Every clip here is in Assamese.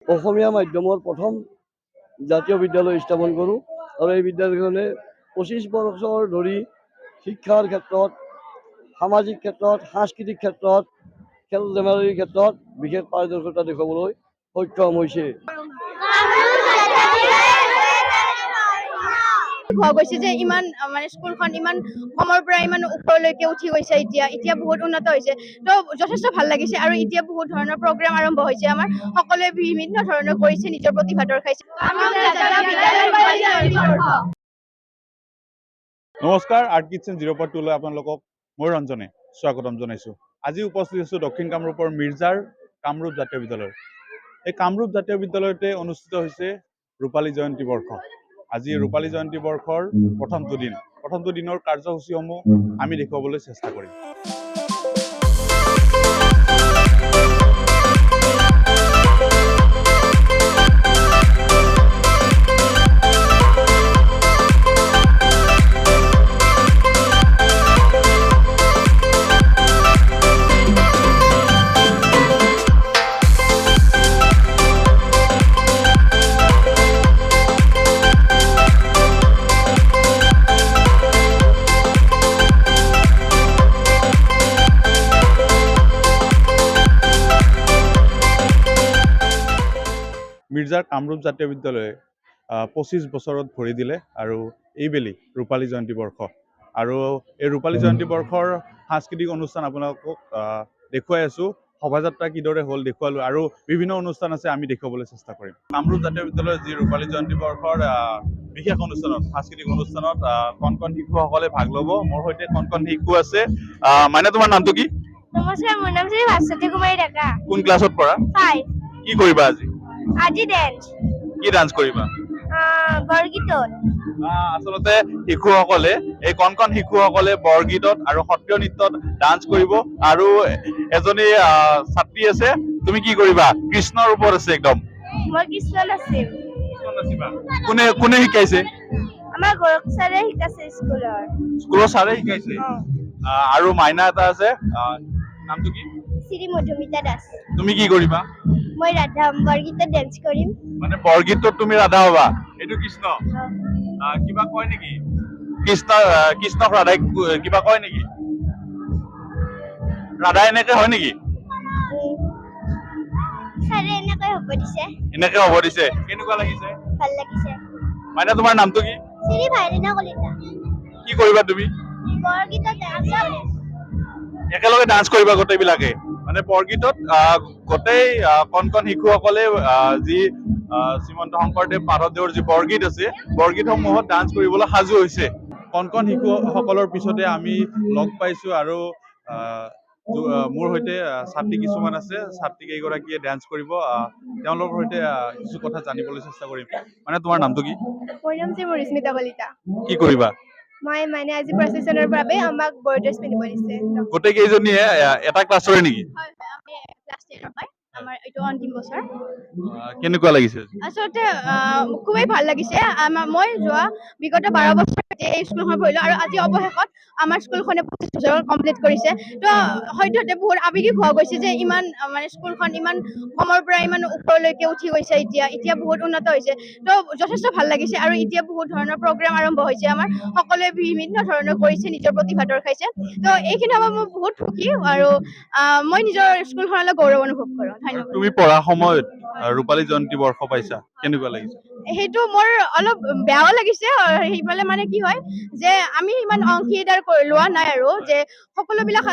অসমীয়া মাধ্যমৰ প্ৰথম জাতীয় বিদ্যালয় স্থাপন কৰোঁ আৰু এই বিদ্যালয়খনে 25 বছৰ ধৰি শিক্ষাৰ ক্ষেত্ৰত, সামাজিক ক্ষেত্ৰত, সাংস্কৃতিক ক্ষেত্ৰত, খেল ধেমালিৰ ক্ষেত্ৰত বিশেষ পাৰদৰ্শিতা দেখুৱাবলৈ সক্ষম হৈছে। হোৱা গৈছে যে ইমান মানে স্কুলখন ইমান কমৰ পৰা ইমান ওপৰলৈকে উঠি গৈছে। এতিয়া এতিয়া বহুত উন্নত হৈছে, তো যথেষ্ট ভাল লাগিছে। আৰু এতিয়া বহুত ধৰণৰ প্ৰগ্ৰাম আৰম্ভ হৈছে। আমাৰ সকলোৱে বিভিন্ন ধৰণৰ কৰিছে, নিজৰ প্ৰতিভা দৰ্শাইছে। নমস্কাৰ, আৰ্ট কিটচেন 0.2লৈ আপোনালোকক মই ৰঞ্জনে স্বাগতম জনাইছোঁ। আজি উপস্থিত আছোঁ দক্ষিণ কামৰূপৰ মিৰ্জাৰ কামৰূপ জাতীয় বিদ্যালয়ৰ। এই কামৰূপ জাতীয় বিদ্যালয়তে অনুষ্ঠিত হৈছে ৰূপালী জয়ন্তী বৰ্ষ। আজি ৰূপালী জয়ন্তী বৰ্ষৰ প্ৰথমটো দিন। প্ৰথমটো দিনৰ কাৰ্যসূচীসমূহ আমি দেখুৱাবলৈ চেষ্টা কৰিম। মিৰ্জাৰ কামৰূপ জাতীয় বিদ্যালয়ে 25 বছৰত ভৰি দিলে আৰু এইবেলি ৰূপালী জয়ন্তী বৰ্ষ। আৰু এই ৰূপালী জয়ন্তী বৰ্ষৰ সাংস্কৃতিক অনুষ্ঠান আপোনালোকক দেখুৱাই আছোঁ। শোভাযাত্ৰা কিদৰে হ'ল দেখুৱালোঁ আৰু বিভিন্ন অনুষ্ঠান আছে, আমি দেখুৱাবলৈ চেষ্টা কৰিম। কামৰূপ জাতীয় বিদ্যালয়ৰ যি ৰূপালী জয়ন্তী বৰ্ষৰ বিশেষ অনুষ্ঠানত, সাংস্কৃতিক অনুষ্ঠানত কণ কণ শিশুসকলে ভাগ ল'ব। মোৰ সৈতে কণ কণ শিশু আছে। মানে তোমাৰ নামটো কি? নমস্কাৰ, মোৰ নাম শ্ৰী ভাস্বতী কুমাৰী ডেকা। কোন ক্লাছত পঢ়া? 5। কি কৰিবা আজি? আজি ডেন্স। কি ডান্স কৰিবা? বৰগীতত। আচলতে শিশুসকলে, এই কণ কণ শিশুসকলে বৰগীতত আৰু সত্ৰীয়া নৃত্যত ডান্স কৰিব। আৰু এজনী ছাত্ৰী আছে, তুমি কি কৰিবা? কৃষ্ণৰ ওপৰত আছে একদম। মই কৃষ্ণ নাচিম। কৃষ্ণ নাচিবা। কোনে কোনে শিকাইছে? আমাৰ গৰক ছাৰে শিকাইছে স্কুলৰ। স্কুলৰ ছাৰে শিকাইছে। আৰু মাইনা এটা আছে, নামটো কি? শ্ৰী মধুমিতা দাস। তুমি কি কৰিবা? মই ৰাধা, বৰগীতত ডেন্স কৰিম। মানে বৰগীতত তুমি ৰাধা হবা, এইটো কৃষ্ণ। কিবা কয় নেকি কৃষ্ণ? কৃষ্ণক ৰাধাই কিবা কয় নেকি? ৰাধা এনেকে হয় নেকি? ছাৰে এনেকৈ হ'ব দিছে। এনেকে হ'ব দিছে। কেনেকুৱা লাগিছে? ভাল লাগিছে। মাইনা, তোমাৰ নামটো কি? শ্ৰী ভাইৰিনা কলিতা। কি কৰিবা তুমি? বৰগীতত ডেন্স কৰিম। একেলগে ডান্স কৰিবা গোটেইবিলাকে। মানে বৰগীতত গোটেই কণ কণ শিশুসকলে যি শ্ৰীমন্ত শংকৰদেৱ মাধৱদেৱৰ যি বৰগীত আছে, বৰগীতসমূহত ডান্স কৰিবলৈ সাজু হৈছে। কণ কণ শিশুসকলৰ পিছতে আমি লগ পাইছো আৰু মোৰ সৈতে ছাত্ৰী কিছুমান আছে। ছাত্ৰী কেইগৰাকীয়ে ডান্স কৰিব। তেওঁলোকৰ সৈতে কিছু কথা জানিবলৈ চেষ্টা কৰিম। মানে তোমাৰ নামটো কি? মোৰ নাম শ্ৰী মৰিস্মিতা কলিতা। কি কৰিবা? মই মানে আজি প্ৰচেছনৰ বাবে আমাক বৰ ড্ৰেছ পিন্ধিব দিছে। গোটেই কেইজনীয়ে এটা ক্লাছৰে নেকি? হয়, আমি ক্লাছ 10ৰ হয়। আমাৰ এইটো অন্তিম বছৰ। কেনেকুৱা লাগিছে? আচলতে খুবেই ভাল লাগিছে আমাৰ। মই যোৱা বিগত 12 বছৰ এই স্কুলখনত পঢ়িলো আৰু আজি অৱশেষত আমাৰ স্কুলখনে 25 বছৰ কমপ্লিট কৰিছে। তো সদ্যহতে বহুত আৱেগিক হোৱা গৈছে যে ইমান মানে স্কুলখন ইমান কমৰ পৰা ইমান ওপৰলৈকে উঠি গৈছে। এতিয়া এতিয়া বহুত উন্নত হৈছে, তো যথেষ্ট ভাল লাগিছে। আৰু এতিয়া বহুত ধৰণৰ প্ৰগ্ৰাম আৰম্ভ হৈছে। আমাৰ সকলোৱে বিভিন্ন ধৰণৰ কৰিছে, নিজৰ প্ৰতিভা দৰ্শাইছে। তো এইখিনি সময়ত মই বহুত সুখী আৰু মই নিজৰ স্কুলখনলৈ গৌৰৱ অনুভৱ কৰোঁ। ধন্যবাদ। তুমি পঢ়া সময়ত ৰূপালী জয়ন্তী বৰ্ষ পাইছা, কেনেকুৱা লাগিছে? সেইটো মোৰ অলপ বেয়াও লাগিছে। সেইফালে মানে কি হয় যে আমি ইমান অংশীদাৰ কৰি লোৱা নাই আৰু যে সকলোবিলাক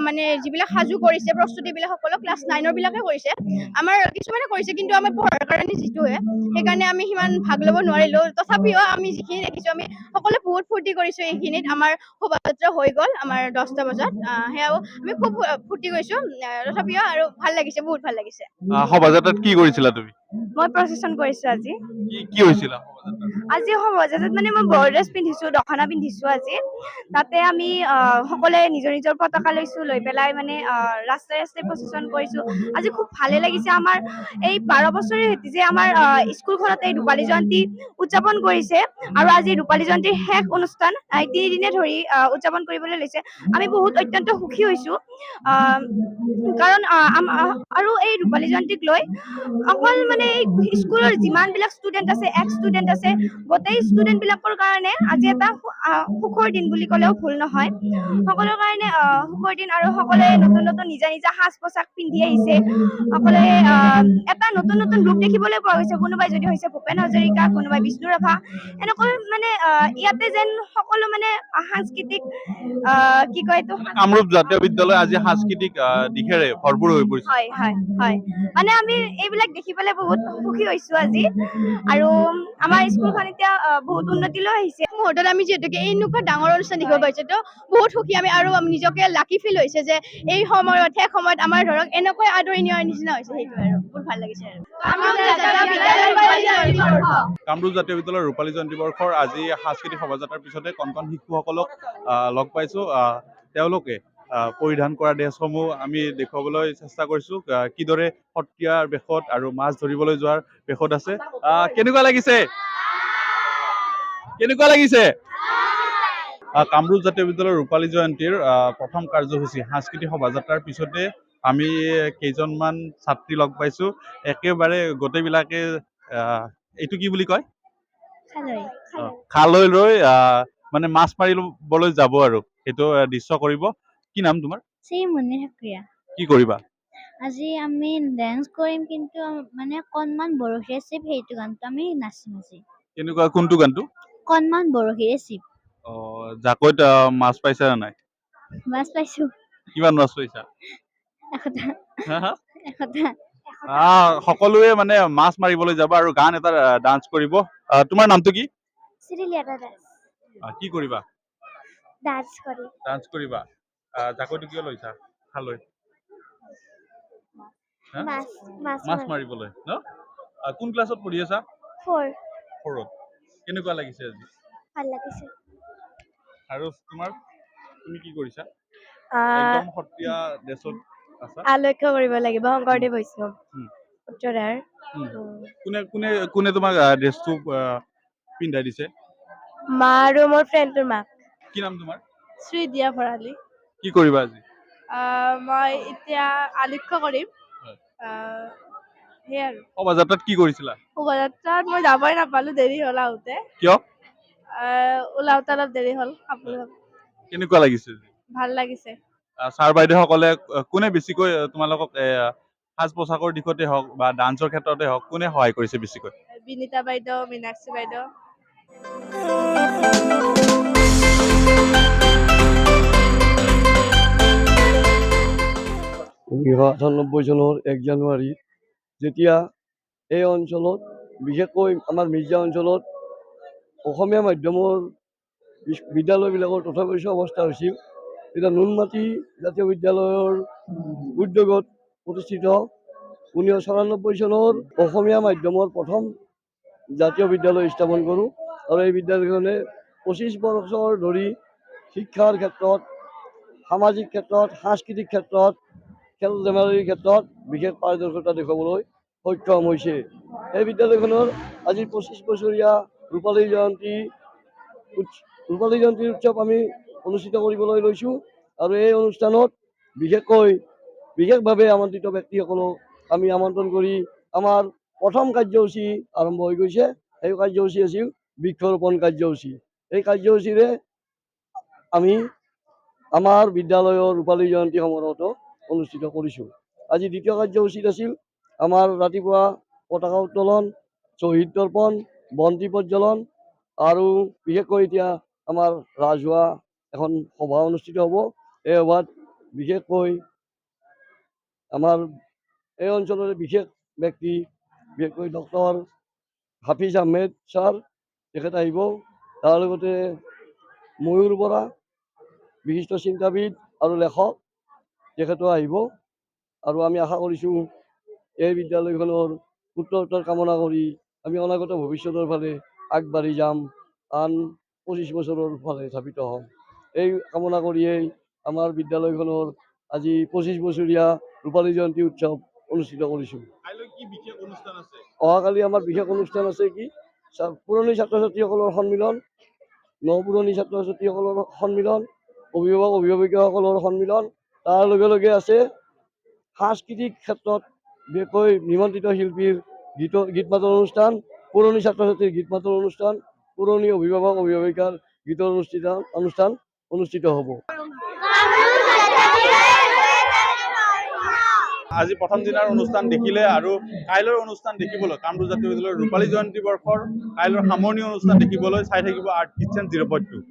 মানে যিবিলাক সাজু কৰিছে, প্ৰস্তুতিবিলাক সকলো ক্লাছ 9ৰ বিলাকে কৰিছে। আমাৰ কিছুমানে কৰিছে, কিন্তু আমাৰ পঢ়াৰ কাৰণে যিটোহে, সেইকাৰণে আমি সিমান ভাগ ল'ব নোৱাৰিলো। তথাপিও আমি যিখিনি দেখিছো, আমি সকলোৱে বহুত ফূৰ্তি কৰিছো। এইখিনিত আমাৰ শোভাযাত্ৰা হৈ গ'ল আমাৰ 10টা বজাত। সেয়াও আমি খুব ফূৰ্তি কৰিছো। তথাপিও আৰু ভাল লাগিছে, বহুত ভাল লাগিছে। শোভাযাত্ৰাত কি কৰিছিলা তুমি? মই প্ৰচেছন কৰিছো আজি। কি কি হৈছিলা? শোভাযাত্ৰাত? আজি শোভাযাত্ৰাত মানে মই বড়ো ড্ৰেছ পিন্ধিছো, দখনা পিন্ধিছো আজি। তাতে আমি সকলোৱে নিজৰ নিজৰ পতাকা লৈছো, লৈ পেলাই মানে ৰাস্তাই ৰাস্তাই প্ৰচেছন কৰিছো। আজি খুব ভালে লাগিছে। আমাৰ এই 12 বছৰে যে আমাৰ স্কুলখনত এই ৰূপালী জয়ন্তী উদযাপন কৰিছে আৰু আজি ৰূপালী জয়ন্তীৰ শেষ অনুষ্ঠান তিনিদিনে ধৰি উদযাপন কৰিবলৈ লৈছে। আমি বহুত অত্যন্ত সুখী হৈছো, কাৰণ আৰু এই ৰূপালী জয়ন্তীক লৈ অকল মানে এই স্কুলৰ যিমানবিলাক ষ্টুডেণ্ট আছে, এক্স ষ্টুডেণ্ট আছে, গোটেই ষ্টুডেণ্ট বিলাকৰ কাৰণে আজি এটা সুখৰ দিন বুলি ক'লেও ভুল নহয়। সকলোৰ কাৰণে সুখৰ দিন আৰু সকলোৱে নতুন নতুন নিজা নিজা সাজ পোছাক পিন্ধি আহিছে। সকলোৱে এটা নতুন নতুন ৰূপ দেখিবলৈ পোৱা গৈছে। কোনোবাই যদি হৈছে ভূপেন হাজৰিকা, কোনোবাই বিষ্ণু ৰাভা, এনেকৈ মানে ইয়াতে যেন সকলো মানে সাংস্কৃতিক, কি কয় এইটো, কামৰূপ জাতীয় বিদ্যালয় আজি সাংস্কৃতিক দিশেৰে ভৰপূৰ হৈ পৰিছে। হয় হয় হয়, মানে আমি এইবিলাক দেখি পেলাই বহুত সুখী হৈছো আজি আৰু আমাৰ স্কুলখন এতিয়া বহুত উন্নতিলৈ আহিছে। মুহূৰ্তত আমি যিহেতুকে এনেকুৱা ডাঙৰ অনুষ্ঠান দেখিব পাইছো, তো বহুত সুখী আমি আৰু আমি নিজকে লাকি ফিল হৈছে যে এই সময়ত, শেষ সময়ত আমাৰ ধৰক এনেকৈ আদৰি নিয়াৰ নিচিনা হৈছে, সেইটো আৰু বহুত ভাল লাগিছে। আৰু কামৰূপ জাতীয় বিদ্যালয়ৰ ৰূপালী জয়ন্তী বৰ্ষৰ আজি সাংস্কৃতিক শোভাযাত্ৰাৰ পিছতে কণ কণ শিশুসকলক লগ পাইছো। তেওঁলোকে পৰিধান কৰা ড্ৰেছসমূহ আমি দেখুৱাবলৈ চেষ্টা কৰিছো, কিদৰে সত্ৰীয়াৰ বেশত আৰু মাছ ধৰিবলৈ যোৱাৰ বেশত আছে। কেনেকুৱা লাগিছে? কেনেকুৱা লাগিছে? কামৰূপ জাতীয় বিদ্যালয়ৰ ৰূপালী জয়ন্তীৰ প্ৰথম কাৰ্যসূচী সাংস্কৃতিক শোভাযাত্ৰাৰ পিছতে আমি কেইজনমান ছাত্ৰী লগ পাইছো। একেবাৰে গোটেইবিলাকে, এইটো কি বুলি কয়, খালৈ লৈ মানে মাছ মাৰিবলৈ যাব আৰু সেইটো দৃশ্য কৰিব। কি নাম তোমাৰ? শ্ৰী মুনি ঠাকুৰীয়া। কি কৰিবা? আজি আমি ডেন্স কৰিম, কিন্তু মানে কণমান বৰশীৰে চিপ, সেইটো গানটো আমি নাচিম আজি। কেনেকুৱা, কোনটো গানটো? কণমান বৰশীৰে চিপ। অ, জাকৈত মাছ পাইছা নে নাই? মাছ পাইছো। কিমান মাছ পাইছা? 100টা। হা হা? 100টা। সকলোৱে মানে মাছ মাৰিবলৈ যাব আৰু গান এটা ডান্স কৰিব। তোমাৰ নামটো কি? শ্ৰীলিয়াটা দাস। কি কৰিবা? ডান্স কৰিম। ডান্স কৰিবা। জাকৈটো কিয় লৈছা খালৈ? হা? মাছ মাছ মাছ মাৰিবলৈ ন? কোন ক্লাছত পঢ়ি আছা? 4। ফ'ৰত। কেনেকুৱা লাগিছে আজি? ভাল লাগিছে। আৰু তোমাৰ, তুমি কি কৰিছা? একদম সত্ৰীয়া ড্ৰেছত আছা। আলক্ষ্য কৰিব লাগিব, শংকৰদেৱ হৈছো উত্তৰাৰ। কোনে কোনে কোনে তোমাক ড্ৰেছটো পিন্ধাই দিছে? মা আৰু মোৰ ফ্ৰেণ্ডটোৰ মাক। কি নাম তোমাৰ? শ্ৰী দিয়া ভৰালী। কি কৰিবা আজি? মই এতিয়া আলক্ষ্য কৰিম। হয়। সেয়াই আৰু। শোভাযাত্ৰাত কি কৰিছিলা? শোভাযাত্ৰাত মই যাবই নাপালো, দেৰি হ'ল আহোঁতে। কিয়? ওলাওঁতে অলপ দেৰি হ'ল। কাপোৰ কেনেকুৱা লাগিছে? ভাল লাগিছে। ছাৰ বাইদেউসকলে কোনে বেছিকৈ তোমালোকক সাজ পোছাকৰ দিশতে হওক বা ডান্সৰ ক্ষেত্ৰতে হওক, কোনে সহায় কৰিছে বেছিকৈ? বিনীতা বাইদেউ, মীনাক্ষী বাইদেউ। 1998 চনৰ 1 জানুৱাৰীত যেতিয়া এই অঞ্চলত, বিশেষকৈ আমাৰ মিৰ্জা অঞ্চলত অসমীয়া মাধ্যমৰ বিদ্যালয়বিলাকৰ তথাপি অৱস্থা হৈছিল, তেতিয়া নুনমাটি জাতীয় বিদ্যালয়ৰ উদ্যোগত প্ৰতিষ্ঠিত 1994 চনৰ অসমীয়া মাধ্যমৰ প্ৰথম জাতীয় বিদ্যালয় স্থাপন কৰোঁ। আৰু এই বিদ্যালয়খনে 25 বছৰ ধৰি শিক্ষাৰ ক্ষেত্ৰত, সামাজিক ক্ষেত্ৰত, সাংস্কৃতিক ক্ষেত্ৰত, খেল ধেমালিৰ ক্ষেত্ৰত বিশেষ পাৰদৰ্শিতা দেখুৱাবলৈ সক্ষম হৈছে। এই বিদ্যালয়খনৰ আজি 25 বছৰীয়া ৰূপালী জয়ন্তী উৎসৱ আমি অনুষ্ঠিত কৰিবলৈ লৈছোঁ। আৰু এই অনুষ্ঠানত বিশেষভাৱে আমন্ত্ৰিত ব্যক্তিসকলক আমি আমন্ত্ৰণ কৰি আমাৰ প্ৰথম কাৰ্যসূচী আৰম্ভ হৈ গৈছে। সেই কাৰ্যসূচী আছিল বৃক্ষৰোপণ কাৰ্যসূচী। এই কাৰ্যসূচীৰে আমি আমাৰ বিদ্যালয়ৰ ৰূপালী জয়ন্তী সমাৰোহটো অনুষ্ঠিত কৰিছোঁ। আজি দ্বিতীয় কাৰ্যসূচীত আছিল আমাৰ ৰাতিপুৱা পতাকা উত্তোলন, শ্বহীদ তৰ্পণ, বন্তি প্ৰজ্বলন আৰু বিশেষকৈ এতিয়া আমাৰ ৰাজহুৱা এখন সভা অনুষ্ঠিত হ'ব। এই সভাত বিশেষকৈ আমাৰ এই অঞ্চলৰে বিশেষ ব্যক্তি, বিশেষকৈ ডক্টৰ হাফিজ আহমেদ ছাৰ, তেখেত আহিব। তাৰ লগতে ময়ূৰ বৰা, বিশিষ্ট চিন্তাবিদ আৰু লেখক, তেখেতো আহিব। আৰু আমি আশা কৰিছোঁ এই বিদ্যালয়খনৰ উত্তৰোত্তৰ কামনা কৰি আমি অনাগত ভৱিষ্যতৰ ফালে আগবাঢ়ি যাম, আন 25 বছৰৰ ফালে ধাবিত হ'ম। এই কামনা কৰিয়েই আমাৰ বিদ্যালয়খনৰ আজি 25 বছৰীয়া ৰূপালী জয়ন্তী উৎসৱ অনুষ্ঠিত কৰিছোঁ। কাইলৈ কি বিশেষ অনুষ্ঠান আছে? অহাকালি আমাৰ বিশেষ অনুষ্ঠান আছে কি, পুৰণি ছাত্ৰ ছাত্ৰীসকলৰ সন্মিলন, ন পুৰণি ছাত্ৰ ছাত্ৰীসকলৰ সন্মিলন, অভিভাৱক অভিভাৱিকাসকলৰ সন্মিলন। তাৰ লগে লগে আছে সাংস্কৃতিক ক্ষেত্ৰত বিশেষকৈ নিমন্ত্ৰিত শিল্পীৰ গীত মাতৰ অনুষ্ঠান, পুৰণি ছাত্ৰ ছাত্ৰীৰ গীত মাতৰ অনুষ্ঠান, পুৰণি অভিভাৱক অভিভাৱিকাৰ গীতৰ অনুষ্ঠান অনুষ্ঠিত হ'ব। আজি প্ৰথম দিনাৰ অনুষ্ঠান দেখিলে আৰু কাইলৈৰ অনুষ্ঠান দেখিবলৈ, কামৰূপ জাতীয় বিদ্যালয়ৰ ৰূপালী জয়ন্তী বৰ্ষৰ কাইলৈৰ সামৰণি অনুষ্ঠান দেখিবলৈ চাই থাকিব আৰ্ট কিটচেন 0.2।